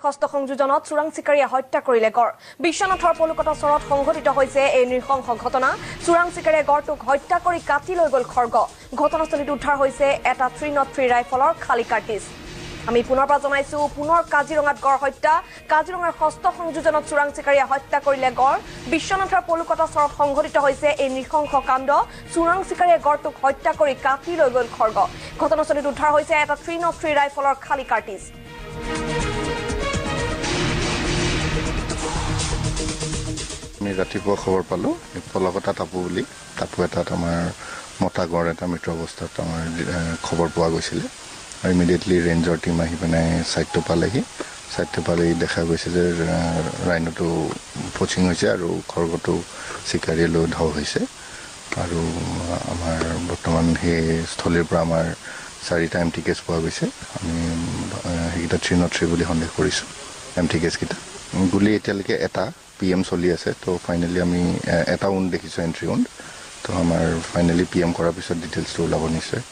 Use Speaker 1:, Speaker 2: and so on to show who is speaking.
Speaker 1: ষষ্ঠ সংযোজনত চোৰাং চিকাৰীয়ে হত্যা কৰিলে গড়। বিশ্বনাথৰ পলুকটা চৰত সংঘটিত হৈছে এই নৃশংস ঘটনা। চোৰাং চিকাৰীয়ে গড়টোক হত্যা কৰি কাটি লৈ গ'ল খৰ্গ। ঘটনাস্থলীত উদ্ধাৰ হৈছে এটা 303 ৰাইফলৰ খালী কাৰ্টিজ। আমি পুনৰবাৰ জনাইছো, পুনৰ কাজিৰঙাত গড় হত্যা। কাজিৰঙাৰ ষষ্ঠ সংযোজনত চোৰাং চিকাৰীয়ে হত্যা কৰিলে গড়। বিশ্বনাথৰ পলুকটা চৰত সংঘটিত হৈছে এই নৃশংস কাণ্ড। চোৰাং চিকাৰীয়ে গড়টোক হত্যা কৰি কাটি লৈ গ'ল খৰ্গ। ঘটনাস্থলীত উদ্ধাৰ হৈছে এটা 303 ৰাইফলৰ খালী কাৰ্টিজ।
Speaker 2: আমি ৰাতিপুৱা খবৰ পালোঁ, পলকটা টাপু বুলি টাপু এটাত আমাৰ মতা গঁড় এটা মৃত অৱস্থাত আমাৰ খবৰ পোৱা গৈছিলে। আৰু ইমিডিয়েটলি ৰেঞ্জৰ টীম আহি পিনে ছাইটটো পালেহি। ছাইটটো পালেহি দেখা গৈছে যে ৰাইন'টো পচিং হৈছে আৰু খৰ্গটো চিকাৰীয়ে লৈ ঢৌ হৈছে। আৰু আমাৰ বৰ্তমান সেই স্থলীৰ পৰা আমাৰ 4টা এম টি কেছ পোৱা গৈছে। আমি সেইকেইটা 303 বুলি সন্দেহ কৰিছোঁ। এম টি কেছকেইটা গুলি এতিয়ালৈকে এটা পি এম চলি আছে। তো ফাইনেলি আমি এটা উণ্ড দেখিছোঁ, এণ্ট্ৰি উণ্ড। তো আমাৰ ফাইনেলি পি এম কৰাৰ পিছত ডিটেইলছটো ওলাব নিশ্চয়।